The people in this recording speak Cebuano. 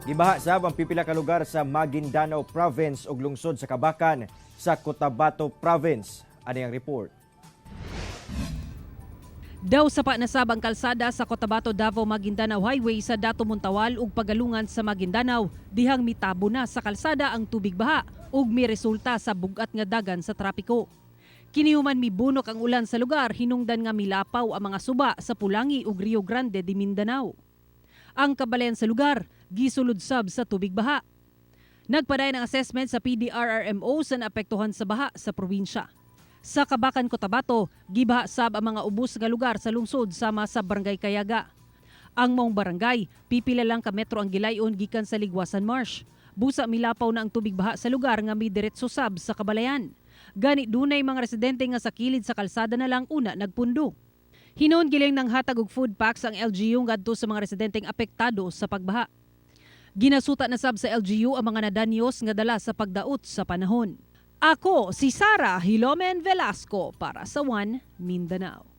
Gibaha sab ang pipila ka lugar sa Maguindanao Province ug lungsod sa Kabacan sa Cotabato Province. Ani ang report. Daw sapa na sab ang kalsada sa Cotabato Davao Maguindanao Highway sa Datu Montawal ug Pagalungan sa Maguindanao dihang mitabo na sa kalsada ang tubig baha ug miresulta sa bugat nga dagan sa trapiko. Kinihuman mibunok ang ulan sa lugar, hinungdan nga milapaw ang mga suba sa Pulangi ug Rio Grande de Mindanao. Ang kabalayan sa lugar gisulod sab sa tubig baha. Nagpadayon ang assessment sa PDRRMO sa naapektuhan sa baha sa probinsya. Sa Kabacan, Cotabato, gibaha sab ang mga ubos nga lugar sa lungsod sama sa Barangay Kayaga. Ang maong barangay, pipila lang ka metro ang gilayon gikan sa Ligwasan Marsh. Busa milapaw na ang tubig baha sa lugar nga midiretso sab sa kabalayan. Gani dunay mga residente nga sa kilid sa kalsada na lang una nagpundo. Hinuon giling nanghatag og food packs ang LGU ngadto sa mga residenteng apektado sa pagbaha. Ginasuta na sab sa LGU ang mga nadanyos nga dala sa pagdaot sa panahon. Ako si Sara Hilomen Velasco para sa One Mindanao.